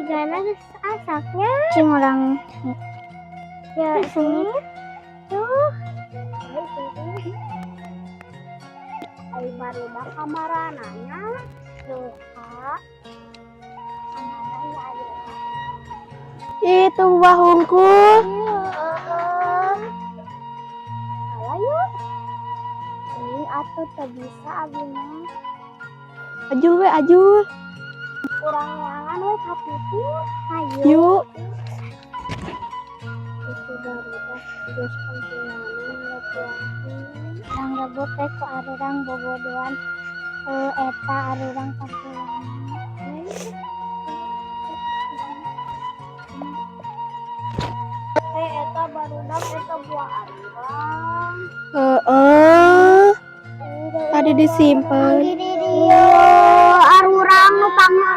Sigana geus asaknya. Cing urang ya sengit. Tuh. Ai barudak kamarananya. Duka. Kamaran ya ayeuna. Itu buah hungkul. Iya, heeh. Ayo. Ini atuh teu bisa abi mah. Ajul we, ajul. Urang neangan we ka pipi. Ayo. Yuk. Itu barudak geus pentinganan leutik. Urang rebut teh ku arurang bobodoan. Eh, eta arurang kapulang. Eh, eta barudak eta buah arurang. Heeh. Tadi disimpan.